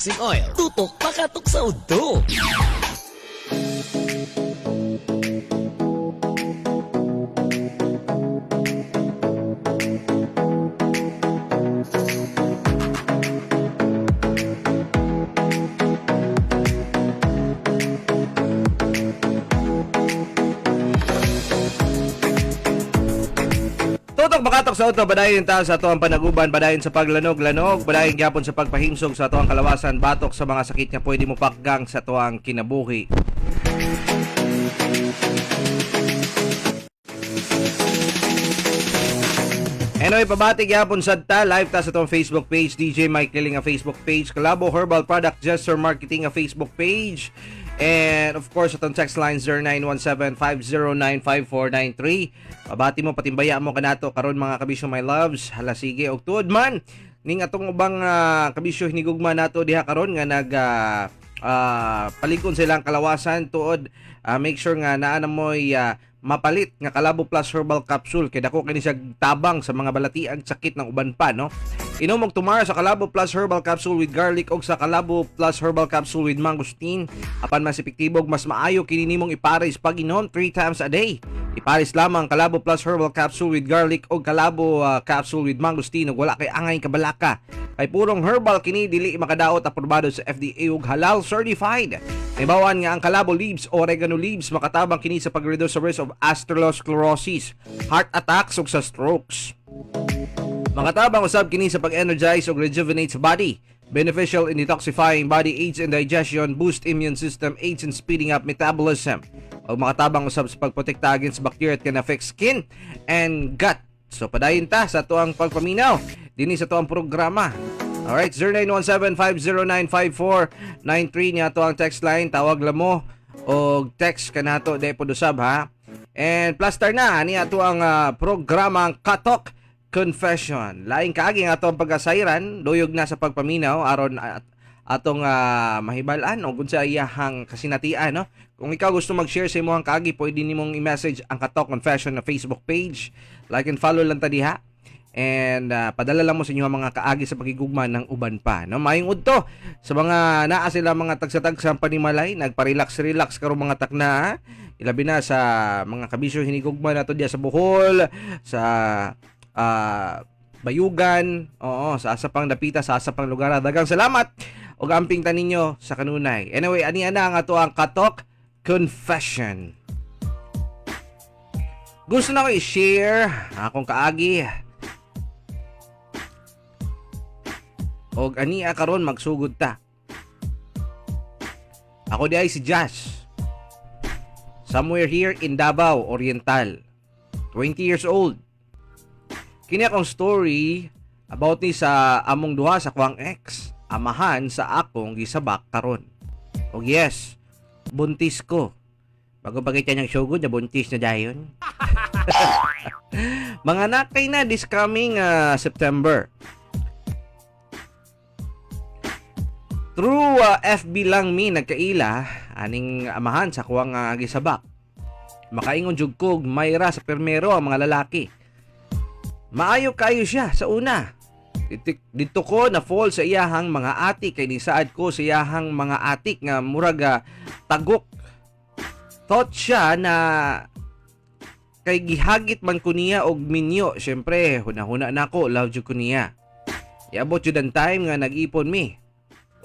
Relaxing Oil. Tutok pakatok sa udto. Tutok bakatok sa auto, padayon ta sa atoang panaguban, padayon sa paglanog-lanog, padayon gyapon sa pagpahimsog sa atoang kalawasan, batok sa mga sakit nga pwede mo pakgang sa atoang kinabuhi. Anyway, pabati gyapon sad ta live ta sa atong Facebook page, DJ Mike Liling ang Facebook page, Kalabo Herbal Product Gesture Marketing ang Facebook page. And of course, atong text line 0917-509-5493. Pabati mo, patimbaya mo kanato karon mga kabisyo my loves. Hala sige og tuod man ning atong ubang kabisyo hinigugma nato diha karon nga nag palikon sa ilang kalawasan tuod, make sure nga naa na mo'y mapalit nga Kalabo Plus Herbal Capsule kay dako kini siya tabang sa mga balatiag sakit ng uban pa, no. Inom og tumara sa Kalabo Plus Herbal Capsule with garlic og sa Kalabo Plus Herbal Capsule with mangosteen. Apan mas epektibo ug mas maayo kini nimong ipares pag inom 3 times a day. Ipares lamang Kalabo Plus Herbal Capsule with garlic og Kalabo Capsule with mangosteen ug wala kay angay kabalaka. Kay purong herbal kini, dili makadaot, aprobado sa FDA ug halal certified. Nahibaw-an nga ang Kalabo leaves, oregano leaves, makatabang kini sa pag-reduce sa risk of atherosclerosis, heart attacks ug sa strokes. Makatabang usab kini sa pag-energize ug rejuvenate sa body. Beneficial in detoxifying body, aids in digestion, boost immune system, aids in speeding up metabolism. O makatabang usab sa pagprotekta against bacteria that can affect skin and gut. So padayon ta sa atoang pagpaminaw dinhi sa atoang programa. Alright, 0917-509-5493 niya ato ang text line. Tawag lang mo o text kanato de pod usab ha. And plaster na ni ato ang programang Katok Confession. Laing kaagi nga ato ang pagkasayran, duyog na sa pagpaminaw aron atong mahibal-an o kung sa iyahang kasinatian, no? Kung ikaw gusto mag-share sa imong kaagi, pwede nimong i-message ang Katok Confession na Facebook page. Like and follow lang ta diha. And padala lang mo sa inyo ang mga kaagi sa pagigugma ng uban pa. No, maayong udto sa mga naa sila mga tagsa-tagsang panimalay, nagpa-relax-relax karong mga takna. Ha? Ilabi na sa mga kabisyo hinigugma nato diya sa Bohol, sa Bayugan, oo, sa asa pang dapita, sa asa pang lugar. Daghang salamat ug amping ta ninyo sa kanunay. Anyway, ani ana ang ato ang Katok Confession. Gusto na ko i-share akong kaagi. Og ania karon magsugod ta. Ako di ay si Josh. Somewhere here in Davao Oriental. 20 years old. Kini akong story about ni sa among duha sa kuang ex, amahan sa akong gisabak karon. Og yes, buntis ko. Bago pagkita niyang sugod na buntis na dayon. Mga nakay na this coming September. Through FB lang mi nagkaila aning amahan sa kuwang gisabak. Makaingon jud kog mayra sa permero ang mga lalaki. Maayo kayo siya sa una. Dito ko na fall sa iyahang mga atik kay nisaad ko sa iyahang mga atik nga murag tagok. Thought siya na kay gihagit man ko niya og minyo. Syempre, huna-huna na ako, love jud ko niya. Iabot jud ang time nga nag-ipon mi.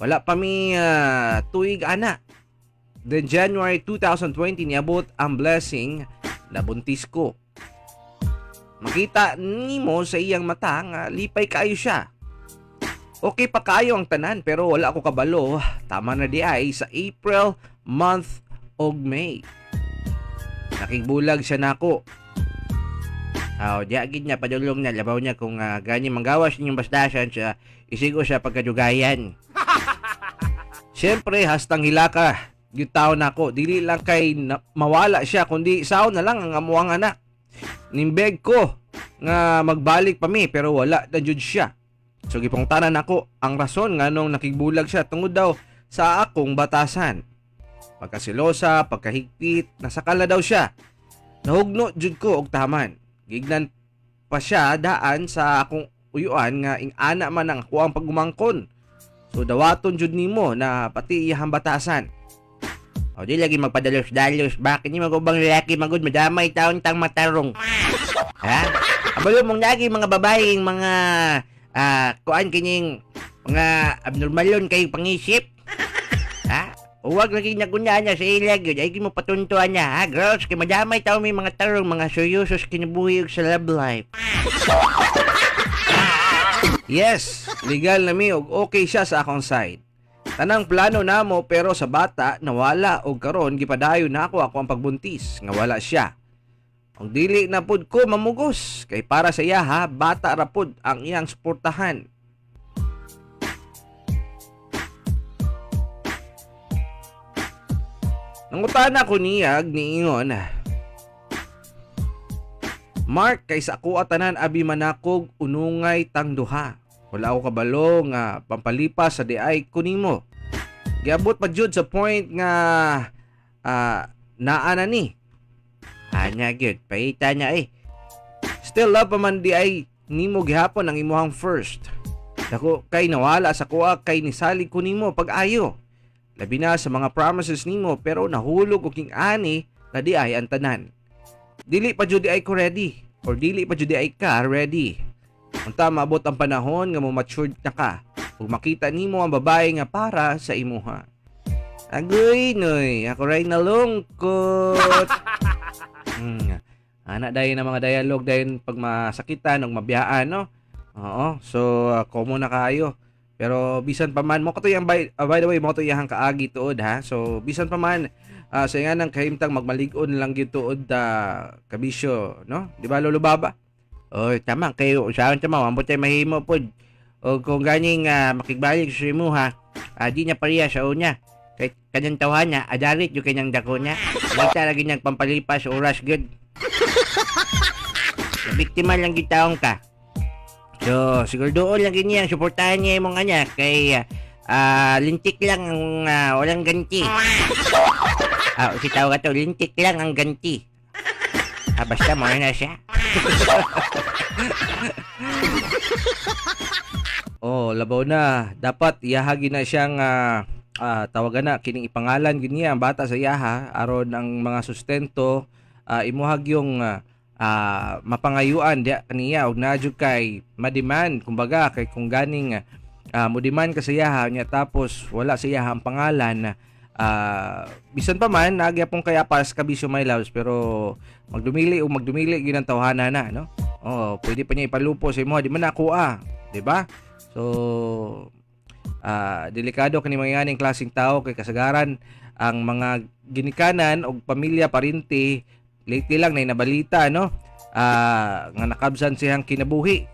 Wala pa mi tuig ana. Then January 2020 niabot ang blessing na buntis ko. Makita nimo sa iyang mata nga lipay kaayo siya. Okay pa kaayo ang tanan pero wala ako kabalo. Tama na di ay sa April month og May. Nakigbulag siya nako. Aw, di agid niya padulong niya labaw niya kung gani manggawas ninyong basdasan siya, isigo siya pagkadugayan. Siyempre, hastang hilaka, yung tao nako, dili lang kay na, mawala siya, kundi sao na lang ang amuang anak. Nimbeg ko nga magbalik pa mi, pero wala na jud siya. So gipangtanan nako ang rason nganong nakigbulag siya tungod daw sa akong batasan. Pagkasilosa, pagkahigpit, nasakal na daw siya. Nahugno jud ko og taman. Gignan pa siya daan sa akong uyuan nga ing-ana man ang akuang pagumangkon. So dawaton jud nimo na pati iyahang batasan. O di lagi magpadalos-dalos. Bakit ni magubang lalaki magud madamay taon tang matarong. Ha? Abalo mong lagi mga babaeng mga kuan kining mga abnormalon kay pangisip. Ha? Huwag lagi naguna niya sa ilag yun. Ay mo patuntuan niya, ha? Girls, kay madamay tao may mga tarong, mga seryoso sa kinabuhi ug sa love life. Yes, legal na mi og okay siya sa akong side. Tanang plano namo pero sa bata nawala og karon gipadayon nako ako ang pagbuntis nga wala siya. Ang dili na pud ko mamugos kay para sa iya ha, bata ra pud ang iyang suportahan. Nangutana ko niya niingon, Mark, kay sa ako tanan abi manakog unungay tang duha. Wala ako kabalo nga pampalipas sa diay ko nimo. Giabot pa jud sa point nga naa na ni. Anya gyud, paita niya eh. Still love pa man di ay nimo gihapon ang imuhang first. Dako kay nawala sa kuha kay nisalig ko nimo pag-ayo. Labi na sa mga promises nimo pero nahulog og king ani na di ay ang tanan. Dili pa jud ay ko ready or dili pa jud ay ka ready. Unta maabot ang panahon nga mo matured na ka ug makita nimo ang babae nga para sa imuha. Agoy noy, ako ray nalungkot. Ana dayon ang mga dialogue dayon pag masakitan og mabiyaan, no. Oo, so common na kaayo. Pero bisan pa man mo katoy ang by the way mo to iyang kaagi tuod ha. So bisan pa man sa nga nang kahimtang magmalig-on lang gyud tuod kabisyo, no? Di ba Lolo Baba? Oy, tama kayo usahan tama ambot tay mahimo pod. O kung ganing makigbalik sa imuha, di niya pareha sa unya. Kay kanang tawhan niya, adarit yung kanyang dako niya. Kita lagi niyang pampalipas oras gud. Biktima lang gyud taong ka. So, siguro doon lang yun niya, suportahan niya imong anak kay lintik lang ang walang ganti. Si tawag ato, lintik lang ang ganti. Basta mo na siya. Oh, labaw na. Dapat iyahagi na siyang tawagan na kining ipangalan gid niya ang bata sa iyaha aron ang mga sustento imuhag yung mapangayuan diya kaniya og naa jud kay madiman kumbaga kay kung ganing mudiman ka sa iyaha niya tapos wala sa iyaha ang pangalan bisan pa man nagyapon kaya para sa kabisyo my loves pero magdumili o magdumili gyud ang tawhana na, no. Oh, pwede pa niya ipalupo sa imo di man nakuha, di ba? So delikado kini mga yaning klaseng tao kay kasagaran ang mga ginikanan og pamilya parinti lately lang na nabalita, no, nga nakabsan siyang kinabuhi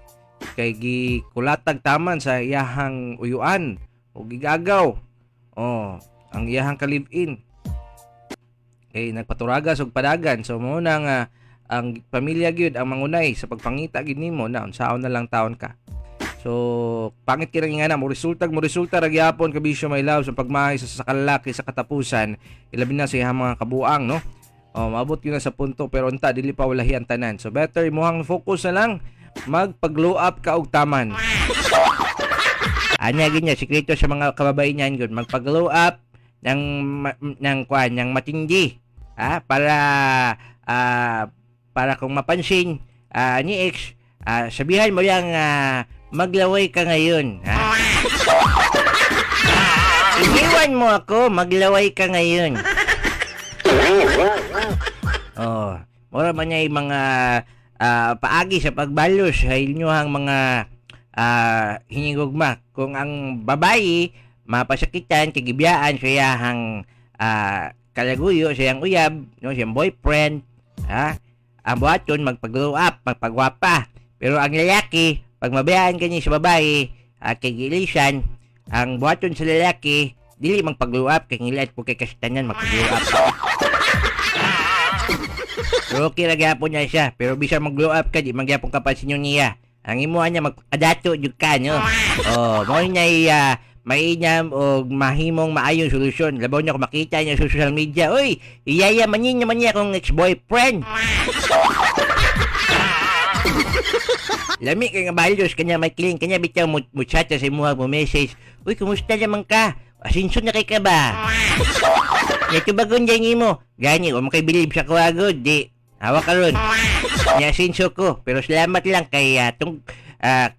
kay gikulatag taman sa iyahang uyuan o gigagaw oh ang iyahang ka-live-in kay nagpaturagas og padagan. So mo na nga ang pamilya gyud ang mangunay sa pagpangita gyud nimo na unsaon na lang taon ka. So pangit kay nga na mo resulta ra gyapon kabisyo my love sa pagmahay sa sakalaki sa katapusan, ilabi na sa iyang mga kabuang, no. Oh, maabot yun na sa punto pero unta dili pa walahi ang tanan. So better imuhang focus na lang magpag-glow up ka og taman. Anya gyud niya sikreto sa mga kababaihan gyud magpag-glow up ng kuan ng matindi. Para para kung mapansin ni ex, sabihan mo lang maglaway ka ngayon, ha? Iniwan mo ako, maglaway ka ngayon. Oh, mura man niya yung mga paagi sa pagbalos sa inyong mga hinigugma. Kung ang babae mapasakitan, kagibiyaan sa iyahang kalaguyo, sa iyang uyab, no, sa iyang boyfriend, ha? Ang buhaton magpag-glow up, magpagwapa. Pero ang lalaki, pag mabayaan kanya sa babae, at kay gilisan, ang buhaton sa lalaki, dili magpag-glow up, kay ngilat po kay kastanan magpag-glow up. Pero okay ra gyapon niya siya. Pero bisan mag-glow up ka, di man gyapon kapansin yung niya. Ang imuha niya, mag-adato jud ka, no? Oh, mao niya mainam o mahimong maayong solusyon. Labaw niya kung makita niya sa social media, uy, iyaya man niya naman niya akong ex-boyfriend. Lami kay nga balos kanya may clean kanya bitaw mo muchacha sa imuha mo message. "Uy, kumusta naman ka? Asinso na kay ka ba?" Nya bagon dyan imo. Gani, wa mo kay believe sa kuwagod. Di, hawa karon. Nya asinso ko. Pero salamat lang kay tung,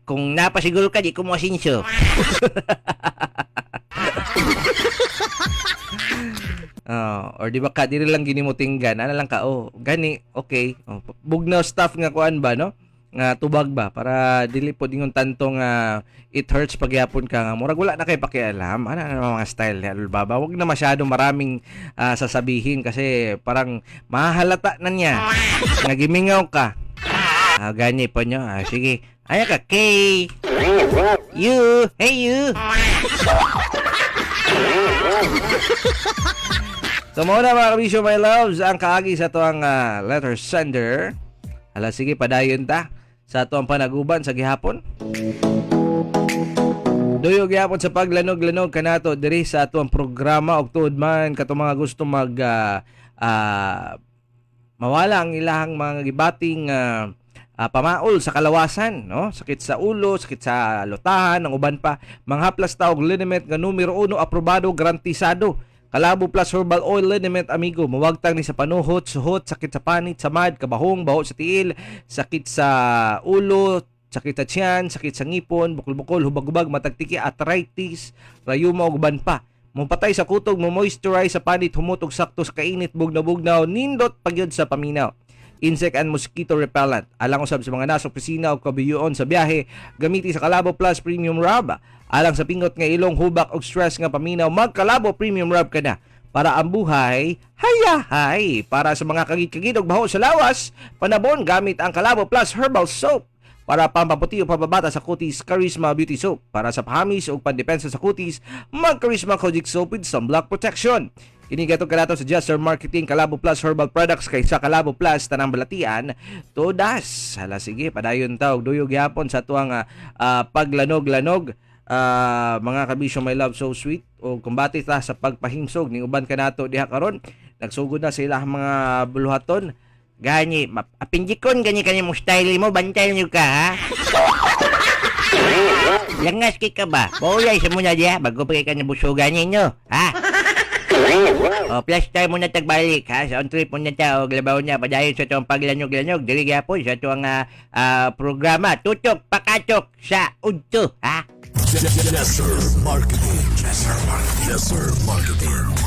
kung napasiguro ka, di ko mo asinso. Oh, or di ba ka diri lang gini mo tinggan, ana lang ka, "Oh, gani, okay." Oh, bugnaw stuff nga kuan ba, no? Nga tubag ba para dili pod ingon tanto nga it hurts pagyapon ka nga murag wala na kay pakialam. Ana na mga style ni Alul Baba. Wag na masyado maraming sasabihin kasi parang mahalata na niya nga gimingaw ka. Ah, gani po nyo. Ah, sige. Ay ka, K. You. Hey, you. So mao na, mga kabisyo my loves, ang kaagi sa atoang letter sender. Hala sige, padayon ta sa atoang panaguban sa gihapon. Duyo gihapon sa paglanog-lanog kanato diri sa atoang programa og tuod man katong mga gusto mag mawala ang ilahang mga gibating pamaol sa kalawasan, no? Sakit sa ulo, sakit sa lotahan, ang uban pa. Manghaplas ta og liniment nga numero uno, aprobado, garantisado. Kalabo Plus Herbal Oil Liniment, amigo. Mawagtang ni sa panuhot, suhot, sakit sa panit, samad, kabahong, baho sa tiil, sakit sa ulo, sakit sa tiyan, sakit sa ngipon, bukol-bukol, hubag-hubag, matagtiki, arthritis, rayuma ug uban pa. Mupatay sa kutog, mo moisturize sa panit, humot og sakto sa kainit, bugnaw-bugnaw, nindot pagyud sa paminaw. Insect and mosquito repellent. Alang usab sa mga nasa opisina o kabiyuon sa biyahe, gamiti sa Kalabo Plus Premium Rub. Alang sa pingot nga ilong, hubak og stress nga paminaw, magkalabo Premium Rub ka na. Para ang buhay, hayahay. Para sa mga kagid-kagid og baho sa lawas, panabon gamit ang Kalabo Plus Herbal Soap. Para pampaputi o pababata sa kutis, Charisma Beauty Soap. Para sa pahamis o pandepensa sa kutis, mag Charisma Kojic Soap with sunblock protection. Kini gatong kanato sa Jester Marketing Kalabo Plus Herbal Products kay sa Kalabo Plus tanang balatian todas. Hala sige, padayon ta og duyog gyapon sa tuang paglanog-lanog, mga kabisyo my love so sweet, o kumbate ta sa pagpahimsog ning uban kanato diha karon nagsugod na sa ilang mga buluhaton. Gani, apindikon gani kani mo style mo, bantay nyo ka, ha? Langas kay ka ba? Paulay sa muna diya, bago pa kay ka nabusugan ninyo, ha? O, plus tayo muna tagbalik, ha? Sa on trip muna ta, o glabaw na, padayon sa itong paglanog-lanog, dili gyapon sa itong programa, Tutok, Pakatok, sa Udto, ha? Yes, sir. Marketing. Yes, sir. Marketing. Yes, sir. Marketing.